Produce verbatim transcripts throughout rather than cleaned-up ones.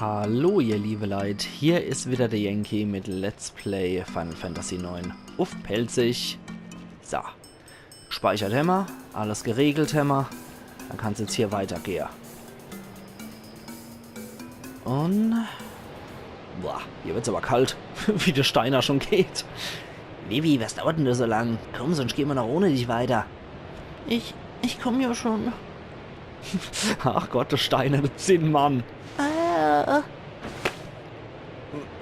Hallo ihr liebe Leit, hier is wieder der Yankee mit Let's Play Final Fantasy neun uff Pälzisch. So, gespeichert hämmer, alles geregelt hämmer, dann kann's jetzt hier weitergehe. Un... Boah, hier wird's aber kalt, wie der Steiner schon geht. Vivi, was dauert denn do so lang? Komm, sonst gehn mer noch ohne dich weiter. Ich, ich komm ja schon. Ach Gott, der steinerne Zinnmann. Äh.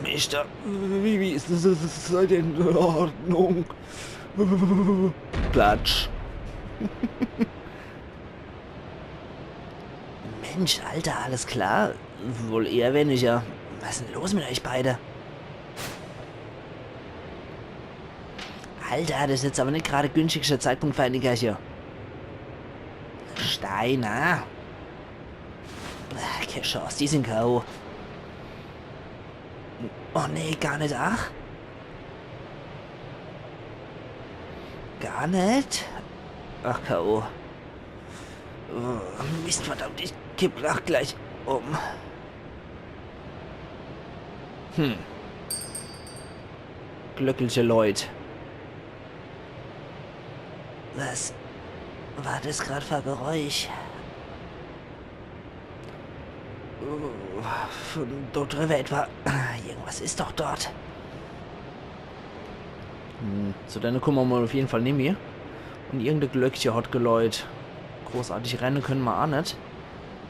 Mister, wie, wie ist es, ist es, seid ihr in Ordnung? Platsch. Mensch, Alter, alles klar? Wohl eher weniger. Was is denn los mit euch beide? Alter, das is jetzt aber net grad der günstigste Zeitpunkt für e Nickerche. Steiner. Ah, kee Chance, die sin K O. Oh nee, gar net, ach. Gar net. Ach, K O. Oh, Mist, verdammt, ich kipp ach gleich um. Hm. Glöckelche Leut. Was war das grad für e Geräusch? Von dort drüber etwa. Irgendwas is doch dort. Hm, zu denne kumme mer mal uff jeden Fall nimmi. Un irgende Glöckche hat geläut. Großartig renne könne mer ach net.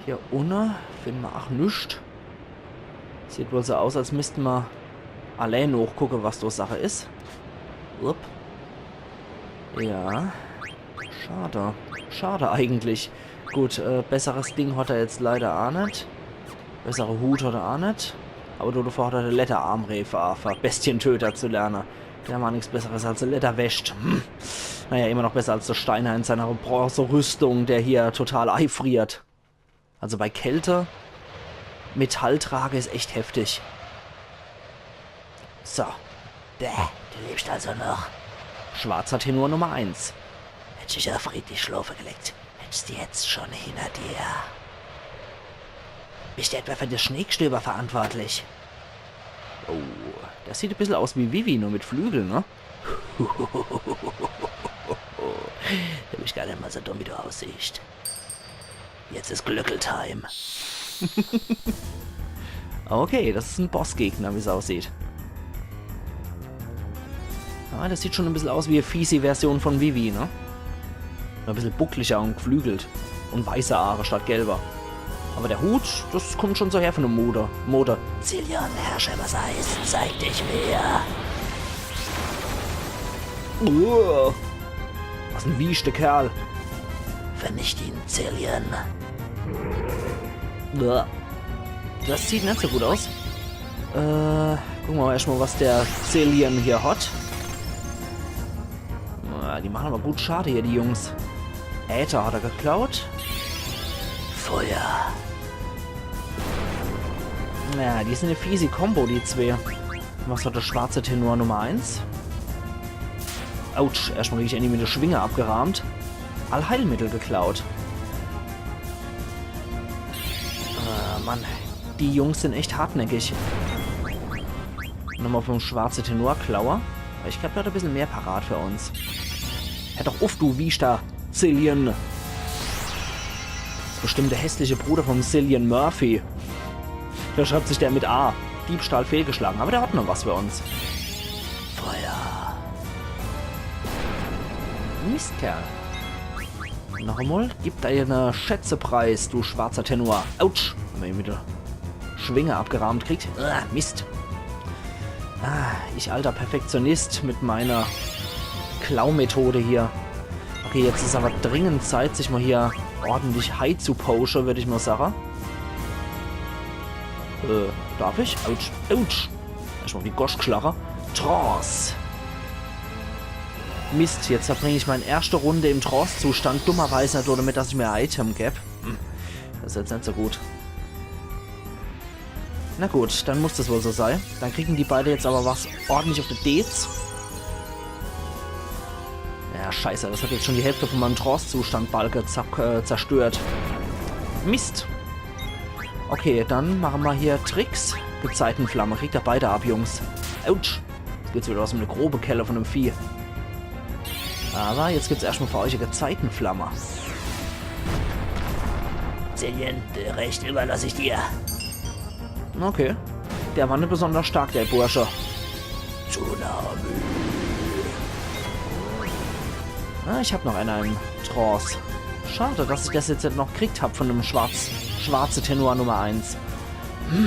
Hier unne finne mer ach nix. Sieht wohl so aus, als misste mer allää nochgucke, was do Sache is. Upp. Ja. Schade. Schade eigentlich. Gut, äh, besseres Ding hat er jetzt leider ach net. Bessere Hut hat er ach net. Aber dodevor hat er de Ledderarm, äh, für, für Bestientöter zu lerne. Der hat nix Besseres als e Ledderwescht. Hm. Naja, immer noch besser als der Steiner in seiner Bronzerüstung, der hier total eifriert. Also bei Kälte Metall trage is echt heftig. So. Bäh, du lebst also noch. Schwarzer Tenor Nummer eins. Hätt dich ja friedlich schlofe gelegt, hättst du jetzt schon hinner dir. Bist du etwa für das Schneegestöber verantwortlich? Oh, das sieht e bissel aus wie Vivi, nur mit Flügel, ne? Du bist gar net mal so dumm, wie du aussiehst. Jetzt is Glöckeltime. Okay, das is en Bossgegner, wie's aussieht. Ah, das sieht schon e bissel aus wie e fiesi Version von Vivi, ne? Nur e bissel buckliger un geflügelt. Un weiße Haare statt gelber. Aber der Hut, das kommt schon so her von dem Mode. Mode. Zilean, Herrscher über Sais, zeig dich mir. Uah. Was en wieschter Kerl. Vernicht ihn, Zilean. Uah. Das sieht net so gut aus. Äh, gucke mer mal erscht mal, was der Zilean hier hat. Ah, die machen aber gut Schade hier, die Jungs. Äther hat er geklaut. Feuer. Ja, die sin e fiesi Combo, die zwee. Was hat der schwarze Tenor Nummer eins? Autsch, erscht mal richtig ääni mit der Schwinge abgerahmt. Allheilmittel geklaut. Ah, Mann. Die Jungs sin echt hartnäckig. Nochmal vom schwarze Tenor klaue. Ich glaab, der hat e bissel mehr parat für uns. Hör doch uff, du wieschter Zilean. Das is bestimmt der hässliche Bruder vom Cillian Murphy. Der schreibt sich der mit A. Diebstahl fehlgeschlagen, aber der hat noch was für uns. Feuer. Mistkerl. Noch emol, gib deine Schätze preis, du schwarzer Tenor. Autsch, hab mer mit der Schwinge abgerahmt kriegt. Ah, Mist. Ah, ich alter Perfektionist mit meiner Klaumethode hier. Okay, jetzt is aber dringend Zeit, sich mal hier ordentlich high zu potion, würd ich mal sage. Äh, darf ich? Autsch, autsch. Erscht mal uff die Gosch gschlage. Trance. Mist, jetzt verbring ich meine erschte Runde im Trance-Zustand dummerweise net, ohne dass ich mir e Item geb. Hm, das is jetzt net so gut. Na gut, dann muss das wohl so sei. Dann kriegen die beide jetzt aber was ordentlich uff de Deez. Ja, scheiße, das hat jetzt schon die Hälfte von meinem Trance-Zustand-Balke zer-, äh, zerstört. Mist. Okay, dann mache ma hier Tricks. Gezeitenflamme. Kriegt er beide ab, Jungs. Autsch. Jetzt gibt's wieder was mit der grobe Kelle von dem Vieh. Aber jetzt gibt's erstmal für euch e Gezeitenflamme. Zillion, de Rest überlass ich dir. Okay. Der war net besonders stark, der Bursche. Tsunami. Ah, ich hab noch einer im Trance. Schade, dass ich das jetzt net noch gekriegt hab von dem Schwarz, schwarze Tenor Nummer eins.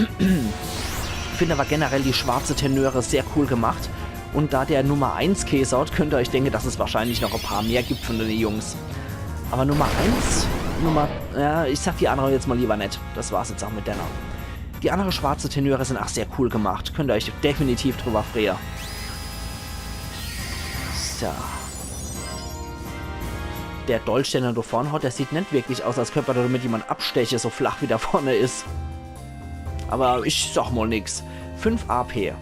Ich finde aber generell die schwarze Tenöre sehr cool gemacht. Und da der Nummer eins Käse hat, könnt ihr euch denken, dass es wahrscheinlich noch ein paar mehr gibt von den Jungs. Aber Nummer eins, Nummer, ja, ich sag die andere jetzt mal lieber net. Das war's jetzt auch mit denen. Die andere schwarze Tenöre sind auch sehr cool gemacht. Könnt ihr euch definitiv drüber freuen. So. Der Dolch, den er da vorne hat, der sieht net wirklich aus, als könnte man damit jemand abstechen, so flach wie der vorne ist. Aber ich sag mal nix. Fünf A P.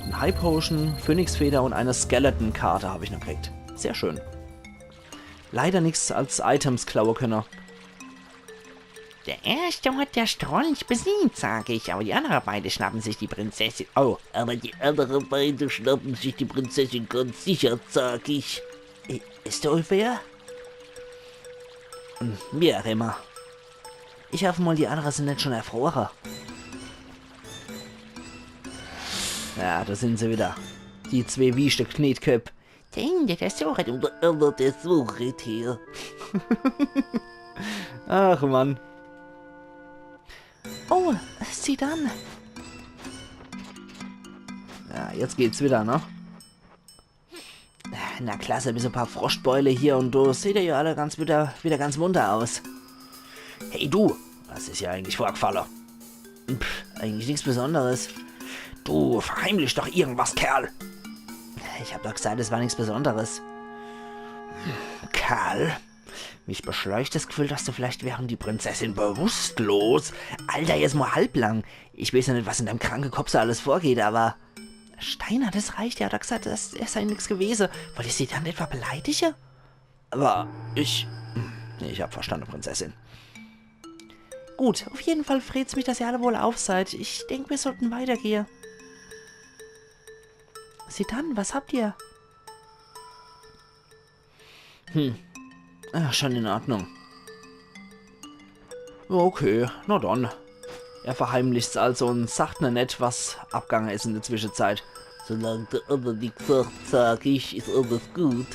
Ein High Potion, Phönixfeder und eine Skeleton-Karte hab ich noch gekriegt. Sehr schön. Leider nix als Items klaue könne. Der erste hat der Strolch besiegt, sag ich, aber die andere beide schnappen sich die Prinzessin. Oh, aber die andere beide schnappen sich die Prinzessin ganz sicher, sag ich. I-, ist der Ulf wer? Hm, wie auch immer. Ich hoffe mal, die andere sind net schon erfrore. Ja, da sind sie wieder. Die zwee wieschte Knetköpp. Der eine, der sucht und der andere, der sucht hier. Ach Mann. Oh, Zidane. Ja, jetzt geht's wieder, ne? Na klasse, mit so paar Froschtbeule hier und da seht ihr ja alle ganz wieder, wieder ganz munter aus. Hey du, was ist hier eigentlich vorgefallen? Pff, eigentlich nichts Besonderes. Du, verheimlich doch irgendwas, Kerl. Ich hab doch gesagt, es war nichts Besonderes. Kerl? Mich beschleicht das Gefühl, dass du vielleicht während die Prinzessin bewusstlos... Alter, jetzt mal halblang. Ich weiß ja nicht, was in deinem kranken Kopf so alles vorgeht, aber Steiner, das reicht ja. Hat er gesagt, dass er sei nix gewesen. Wollt ihr Zidane etwa beleidigen? Aber ich... Ich hab verstanden, Prinzessin. Gut, auf jeden Fall freut's mich, dass ihr alle wohlauf seid. Ich denk, wir sollten weitergehen. Zidane, was habt ihr? Hm. Ah, schon in Ordnung. Okay, na dann. Er verheimlicht's also und sagt ne net, was abgange is in der Zwischenzeit. Solang der andere nix sagt, sag ich, is alles gut.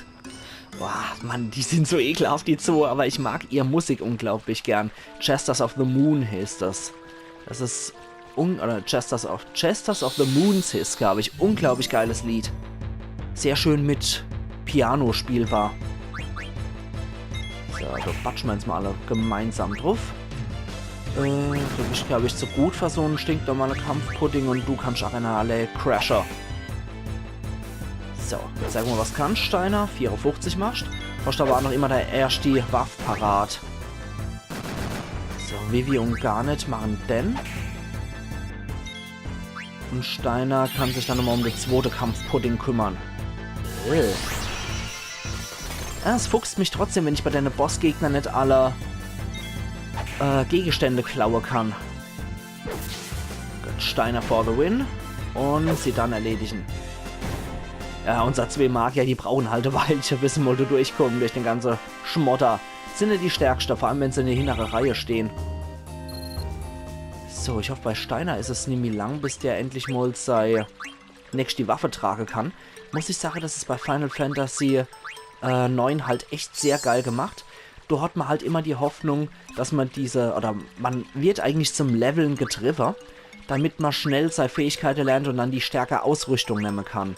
Boah, Mann, die sind so ekelhaft, die zwei, aber ich mag ihr Musik unglaublich gern. Jesters of the Moon heißt das. Das ist un-, oder Jesters of, Jesters of the Moon's Hiss, glaub ich. Unglaublich geiles Lied. Sehr schön mit Piano spielbar. So, da batschen wir uns mal alle gemeinsam drauf. Äh, du bist, glaub ich, zu gut für so einen stinknormalen Kampfpudding und du kannst Arena alle Crasher. So, jetzt sag mal, was kannst, Steiner? Vierundfünfzig machst. Hast aber auch noch immer der erste Waff parat. So, Vivi und Garnet machen den. Und Steiner kann sich dann nochmal um den zweiten Kampfpudding kümmern. Äh. Ja, es fuchst mich trotzdem, wenn ich bei deine Bossgegner net alle, äh, Gegenstände klaue kann. Gut, Steiner for the win. Und Zidane erledigen. Ja, unser zwei Magier, die brauchen halt e Weilche, bis se mal da durchkommen durch den ganzen Schmodder. Sind ja die stärkste, vor allem wenn sie in der hinteren Reihe stehen. So, ich hoffe, bei Steiner is es nimmi lang, bis der endlich mal sei nächste Waffe tragen kann. Muss ich sagen, dass es bei Final Fantasy, äh, neun halt echt sehr geil gemacht. Da hat man halt immer die Hoffnung, dass man diese, oder man wird eigentlich zum Leveln getrieben, damit man schnell seine Fähigkeiten lernt und dann die stärkere Ausrüstung nehmen kann.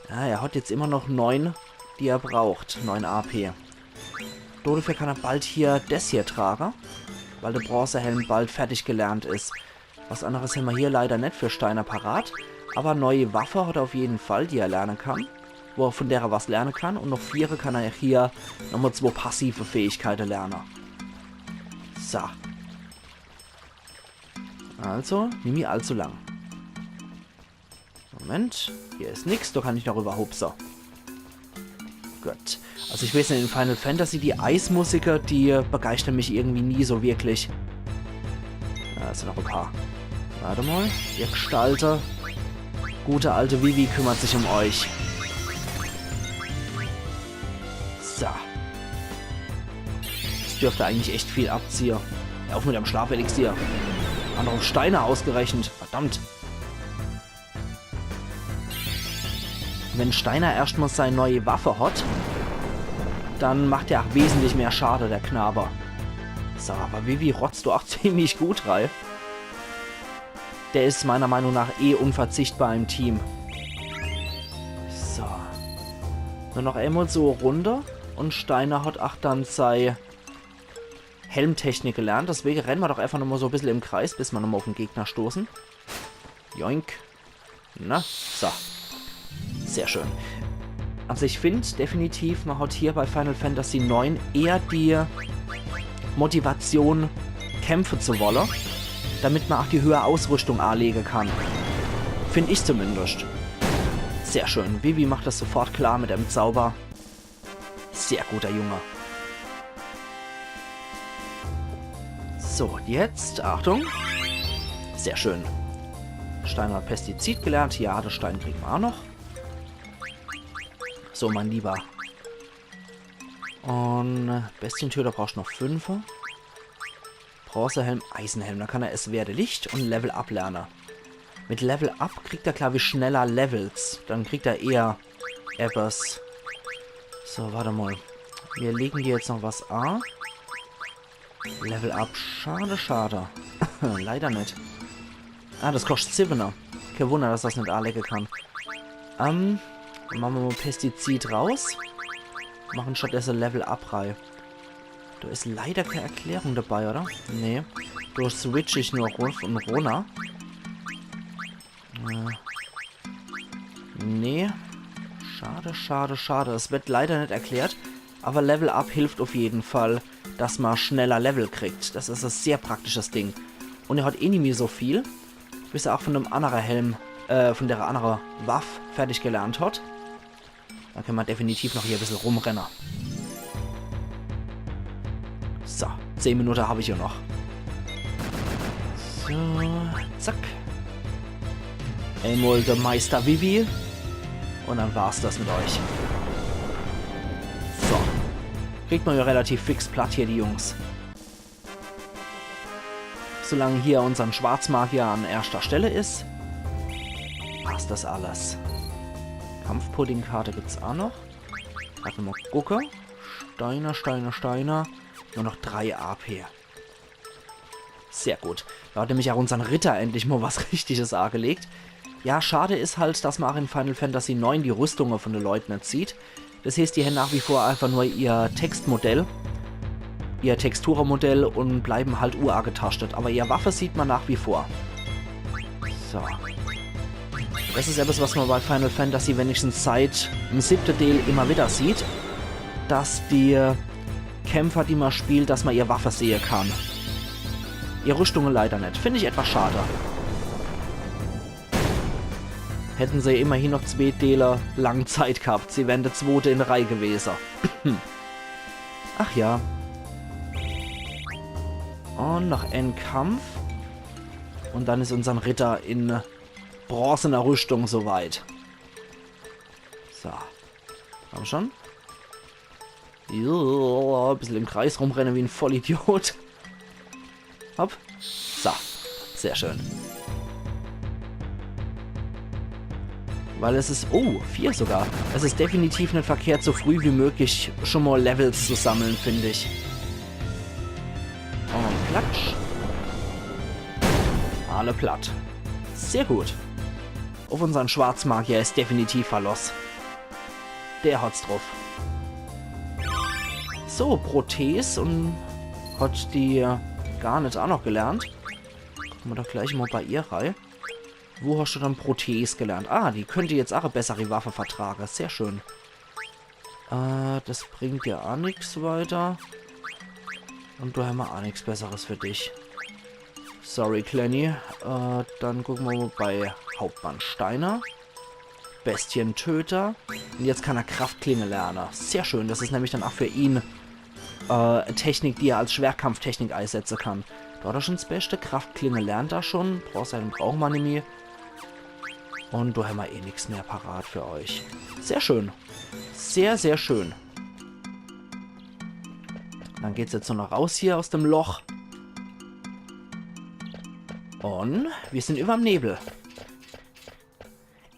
Ja, er hat jetzt immer noch neun, die er braucht. Neun A P. Dafür kann er bald hier das hier tragen, weil der Bronzehelm bald fertig gelernt ist. Was anderes haben wir hier leider nicht für Steiner parat. Aber neue Waffe hat er auf jeden Fall, die er lernen kann. Wo er, von der er was lernen kann. Und noch viere kann er hier nochmal zwei passive Fähigkeiten lernen. So. Also, nimmi allzu lang. Moment, hier ist nix, da kann ich noch rüber hupsen. Gut. Also ich weiß nicht, in Final Fantasy, die Eismusiker, die begeistern mich irgendwie nie so wirklich. Ja, Is noch e paar. Wart emol, ihr Gestalte. Gute alte Vivi kümmert sich um euch. So. Des dürft eigentlich echt viel abziehe. Hör uff mit dem Schlafelixier. Hot noch uff Steiner ausgerechnet. Verdammt. Wenn Steiner erscht mol sei neie Waffe hot, dann macht er ach wesentlich mehr Schade, der Knabe. So, awwer Vivi rotzt do ach ziemlich gut rei. Der is meiner Meinung nach eh unverzichtbar im Team. So. Nur noch emol so e Runde un Steiner hot ach dann sei Helmtechnik gelernt. Deswege renne mer doch einfach nochmol so e bissel im Kreis, bis mer nochmol uff en Gegner stoße. Joink. Na, so. Sehr schön. Also ich find definitiv, mer hot hier bei Final Fantasy neun eher die Motivation, kämpfe zu wolle, damit mer ach die höhere Ausrüschtung anlege kann. Find ich zumindest. Sehr schön. Vivi macht des sofort klar mit dem Zauber. Sehr guter Junge. So, jetzt, Achtung. Sehr schön. Steiner hot Pestizid gelernt. Ja, de Stein kriege mer ach noch. So, mein Lieber. Un Bestientöter brauchscht noch fünfe. Bronzehelm, Eisenhelm. Dann kann er es Werde Licht un Level Up lerne. Mit Level Up kriegt er, glaub ich, schneller Levels. Dann kriegt er eher etwas. So, wart emol. Mir legen dir jetzt noch was a. Level Up. Schade, schade. Leider net. Ah, des koscht Siwwener. Kee Wunner, dass ich des net anlege kann. Ähm, mache mer mol Pestizid raus. Mache stattdesse Level Up rei. Do is leider kee Erklärung dabei, oder? Nee. Do switch ich nur ruff un runner. Äh, nee. Schade, schade, schade. Es werd leider net erklärt. Awwer Level Up hilft uff jeden Fall, dass mer schneller Level kriegt. Des is e sehr praktisches Ding. Un er hot eh nimmi so viel, bis er ach vun dem annere Helm, äh, vun dere annere Waff fertig gelernt hot. Dann kenne mer definitiv noch hier e bissel rumrenne. So, zehn Minute hab ich jo noch. So, zack. Emol de Meister Vivi. Un dann war's des mit euch. So. Kriegt mer jo relativ fix platt hier, die Jungs. Solang hier unsern Schwarzmagier an erschter Stell is, passt des alles. Kampfpuddingkarte gibt's ach noch. Wart emol, gucke. Steiner, Steiner, Steiner. Nur noch drei A P. Sehr gut. Do hot nämlich ach unsern Ritter endlich mol was Richtiges agelegt. Ja, schade is halt, dass mer ach in Final Fantasy neun die Rüstunge vun de Leit net sieht. Des heeßt, die hän nach wie vor einfach nur ihr Textmodell, ihr Texturemodell un bleiwen halt uagetascht. Awwer ihr Waffe sieht mer nach wie vor. So. Des is etwas, was mer bei Final Fantasy wenigstens seit em siebte Deel immer widder sieht, dass die Kämpfer, die mer spielt, dass mer ihr Waffe sehe kann. Ihr Rüschtunge leider net. Find ich etwas schade. Hätten se immerhin noch zwee Deele lang Zeit gehabt. Sie wären de zwote in de Reih gewese. Ach ja. Un noch en Kampf. Un dann is unsern Ritter in bronzener Rüschtung soweit. So. Komm schon. Jo, e bissel im Kreis rumrenne wie en Vollidiot. Hopp. So. Sehr schön. Weil es is, oh, vier sogar. Es is definitiv net verkehrt, so früh wie möglich schon mol Levels zu sammeln, find ich. Un platsch. Alle platt. Sehr gut. Uff unsern Schwarzmagier is definitiv Verloss. Der hot's druff. So, Protees un hot die Garnet ach noch gelernt. Gucke mer doch gleich mol bei ihr rei. Wo hoscht du dann Protees gelernt? Ah, die könnt jetzt ach e bessere Waffe vertrage. Sehr schön. Äh, des bringt dir ach nix weiter. Un do hämmer ach nix Besseres für dich. Sorry, Klenni. Äh, dann gucke mer mol bei Hauptmann Steiner. Bestientöter. Un jetzt kann er Kraftklinge lerne. Sehr schön, des is nämlich dann ach für ihn, äh, e Technik, die er als Schwerkampftechnik eisetze kann. Do hat er schun s Beschte. Kraftklinge lernt er schun. Bronzeeisen brauche ma nimmi. Un do hämmer eh nix mehr parat für euch. Sehr schön. Sehr, sehr schön. Dann geht's jetzt nur noch raus hier aus dem Loch. Un mir sin iwwerm Nebel.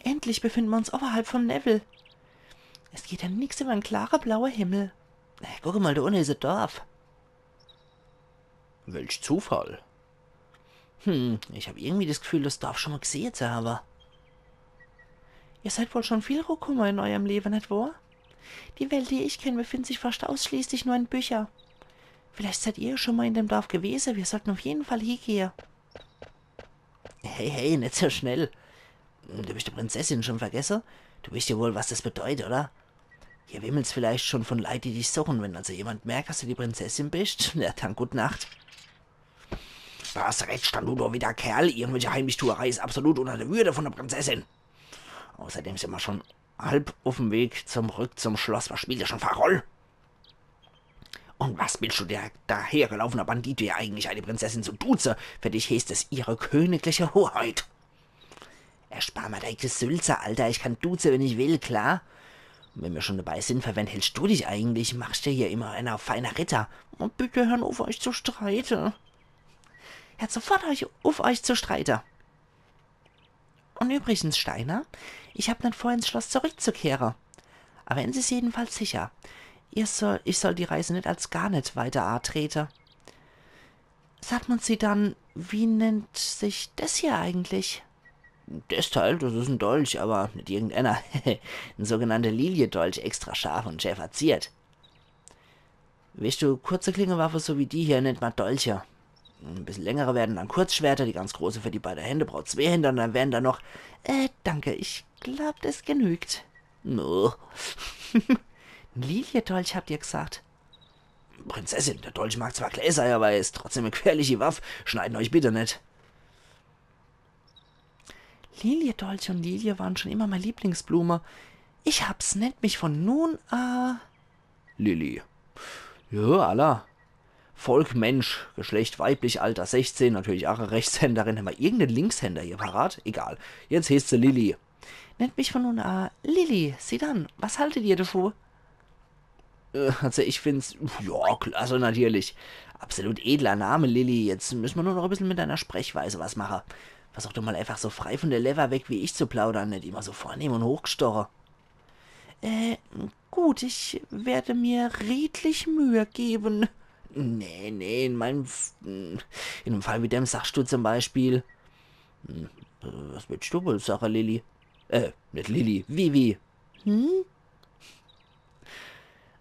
Endlich befinden wir uns oberhalb vom Nebel. Es geht ja nix über en klare blaue Himmel. Äh, guck mal, do unne is e Dorf. Welch Zufall. Hm, ich hab irgendwie das Gefühl, das Dorf schon mal gesehe zu habe. Ihr seid wohl schon viel rumgekommen in eurem Leben, nicht wahr? Die Welt, die ich kenne, befindet sich fast ausschließlich nur in Büchern. Vielleicht seid ihr schon mal in dem Dorf gewesen. Wir sollten auf jeden Fall hiegehe. Hey, hey, nicht so schnell. Du bist die Prinzessin schon vergessen? Du weißt ja wohl, was das bedeutet, oder? Hier wimmelt's vielleicht schon von Leit, die dich suchen. Wenn also jemand merkt, dass du die Prinzessin bist, na dann, gute Nacht. Was redst dann du da wieder, Kerl? Irgendwelche Heimlichtuerei ist absolut unter der Würde von der Prinzessin. Außerdem sind wir schon halb auf dem Weg zurück zum Schloss. Was spielt ihr schon für eine Rolle? Und was willst du, der dahergelaufene Bandit, hier eigentlich eine Prinzessin zu duzen? Für dich heißt es ihre königliche Hoheit. Erspar mir dein Gesülze, Alter. Ich kann duzen, wenn ich will, klar? Und wenn wir schon dabei sind, für wen hältst du dich eigentlich? Machst du hier immer einer auf feiner Ritter? Und bitte hören auf, euch zu streiten. Hört sofort euch auf, euch zu streiten. Und übrigens, Steiner, ich hab nicht vor, ins Schloss zurückzukehren. Aber eins ist jedenfalls sicher. Ihr soll, ich soll die Reise nicht als gar nicht weiter antreten. Sagt man sie dann, wie nennt sich das hier eigentlich? Das Teil, das ist ein Dolch, aber nicht irgendeiner. Ein sogenannter Liliedolch, extra scharf und schön verziert. Weißt du, kurze Klingewaffe, so wie die hier, nennt man Dolche. Ein bisschen längere werden dann Kurzschwerter, die ganz große für die beiden Hände braucht zwei Hände und dann werden da noch, äh, danke, ich glaub, das genügt. No. Ein Liliedolch, habt ihr gesagt? Prinzessin, der Dolch mag zwar klä sei, aber er ist trotzdem eine gefährliche Waffe. Schneiden euch bitte nicht. Liliedolch und Lilie waren schon immer meine Lieblingsblume. Ich hab's, nennt mich von nun an Lilly. Ja, alla. Volk Mensch, Geschlecht weiblich, Alter sechzehn, natürlich auch e Rechtshänderin. Hämmer irgendeinen Linkshänder hier parat? Egal. Jetzt heißt se Lilly. Nennt mich von nun an Lilly. Sidan, was haltet ihr davon? Äh, also ich find's, ja, klasse natürlich. Absolut edler Name, Lilly. Jetzt müssen wir nur noch ein bisschen mit deiner Sprechweise was machen. Versuch doch mal einfach so frei von der Leber weg wie ich zu plaudern, nicht immer so vornehm und hochgestochen. Äh, gut, ich werde mir redlich Mühe geben. Nee, nee, in meinem, F-, in einem Fall wie dem sagst du zum Beispiel, hm, äh, was willst du wohl sagen, Lilly? Äh, nicht Lilly, Vivi. Hm?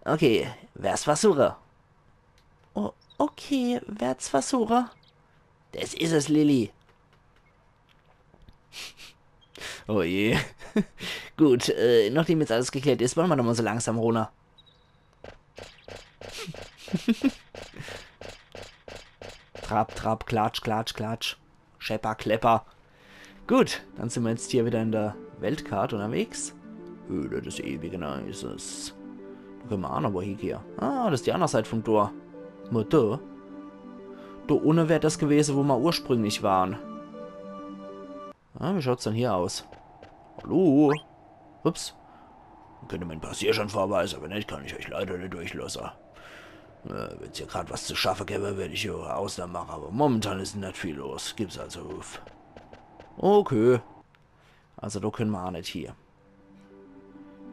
Okay, werd's versuchen. Oh, okay, werd's versuchen. Das is es, Lilly. Oh je. Gut, äh, nachdem jetzt alles geklärt ist, wollen wir doch mal so langsam runter. Trab, trab, klatsch, klatsch, klatsch. Schepper, klepper. Gut, dann sind wir jetzt hier wieder in der Weltkarte unterwegs. Höhle des ewigen Eises. Da können wir auch noch wo hiegehe. Ah, das ist die andere Seite vom Tor. Mutter. Da unten wär das gewesen, wo wir ursprünglich waren. Ah, wie schaut's denn hier aus? Hallo? Ups. Könnt ihr mir einen Passierschein vorweisen, aber nicht, kann ich euch leider nicht durchlassen. Äh, wenn's hier grad was zu schaffen gäbe, würd ich hier Ausnahme machen, aber momentan ist nicht viel los. Geb's also uff. Okay. Also, da können wir auch nicht hier.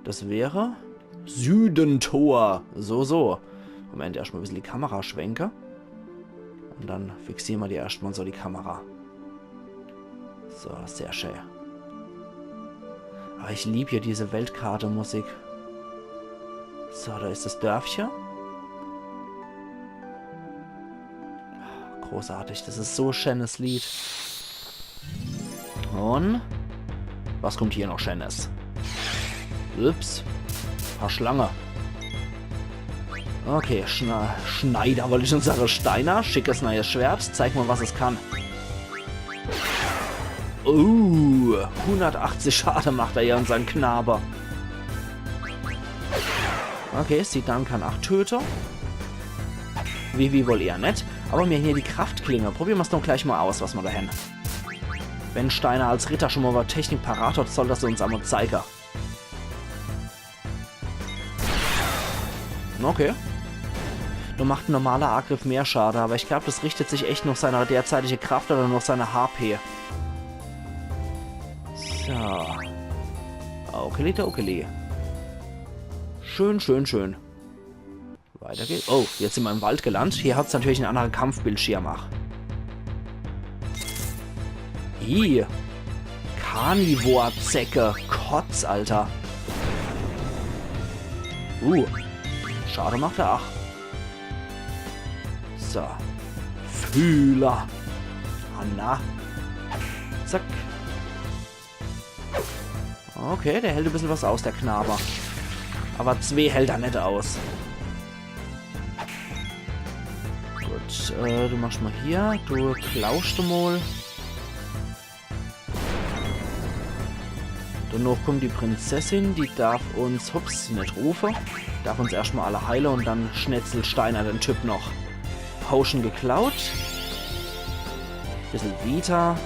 Das wäre Südentor. So, so. Moment, erstmal ein bisschen die Kamera schwenken. Und dann fixieren wir die erstmal so, die Kamera. So, sehr schön. Aber ich lieb hier diese Weltkarte-Musik. So, da ist das Dörfchen. Großartig, das ist so ein schönes Lied. Und was kommt hier noch Schönes? Ups. Paar Schlange. Okay, Schna Schneider wollte ich schon sagen. Steiner, schickes neues Schwert. Zeig mal, was es kann. Uh, hundertachtzig Schade macht er ja, unsern Knabe. Okay, Zidane kann acht töten. Vivi wohl eher net. Aber mir hier die Kraftklinge. Probiere mer's doch gleich mal aus, was mer do hen. Wenn Steiner als Ritter schon mal was Technik parat hat, soll er's uns emol zeige. Okay. Do macht en normaler Agriff mehr Schade, aber ich glaub, das richtet sich echt noch seiner derzeitige Kraft oder noch seiner H P. So. Okeli, okeli. Schön, schön, schön. Weiter geht's. Oh, jetzt sin mer im Wald gelandet. Hier hat's natürlich en annere Kampfbildschirm. Ach. Ih. Carnivore-Zecke. Kotz, Alter. Uh. Schade macht er. Ach. So. Fühler. Ah, na. Zack. Okay, der hält e bissel was aus, der Knabe. Aber zwee hält er net aus. Gut, äh, du machst mal hier. Du klauscht mal. Danach kommt die Prinzessin, die darf uns, hups, net rufe. Darf uns erscht mal alle heile und dann schnetzelt Steiner den Typ noch. Potion geklaut. Bissel Vita.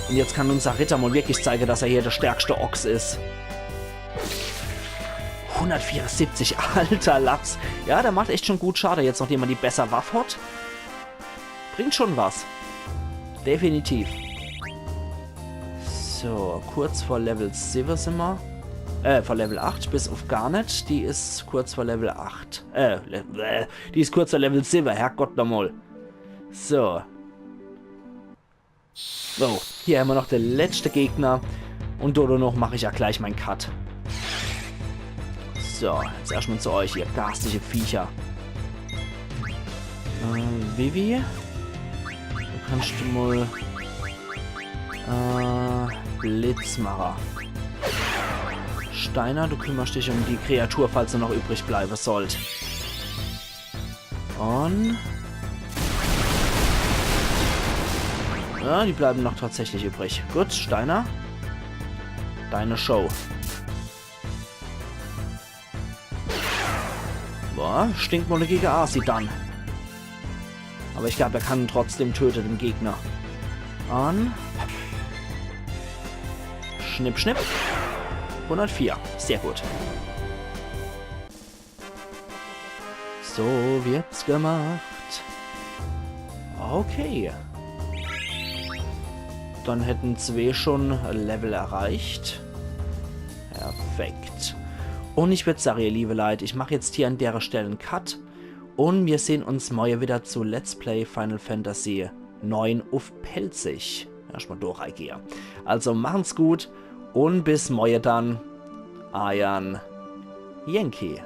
Und jetzt kann unser Ritter mal wirklich zeige, dass er hier der stärkste Ochs is. Hundertvierundsiebzig, alter Latz. Ja, der macht echt schon gut Schade jetzt, nachdem er die besser Waff hat. Bringt schon was. Definitiv. So, kurz vor Level siwwe sin mer. Äh, vor Level acht, bis uff Garnet. Die is kurz vor Level acht. Äh, Le äh, die is kurz vor Level siwwe, Herrgott nochmal. So. So, hier hämmer noch de letschte Gegner. Und do, do noch mach ich ja gleich mein Cut. So, jetzt erscht mal zu euch, ihr garstige Viecher. Äh, Vivi? Du kannst du mal, äh, Blitz mache. Steiner, du kümmerst dich um die Kreatur, falls er noch übrig bleibe sollt. Und ja, die bleiben noch tatsächlich übrig. Gut, Steiner. Deine Show. Boah, Stinkmole gegen Arsi dann. Aber ich glaub, er kann ihn trotzdem töten, den Gegner. Und schnipp, schnipp. Hundertvier. Sehr gut. So wird's gemacht. Okay. Dann hätten zwee schon Level erreicht. Perfekt. Und ich würd sagen, ihr liebe Leit, ich mach jetzt hier an dere Stelle en Cut. Und mir sehn uns morje wieder zu Let's Play Final Fantasy neun uff Pälzisch. Erscht mal do reigehe. Also machen's gut und bis morje dann. Eiern Yankee.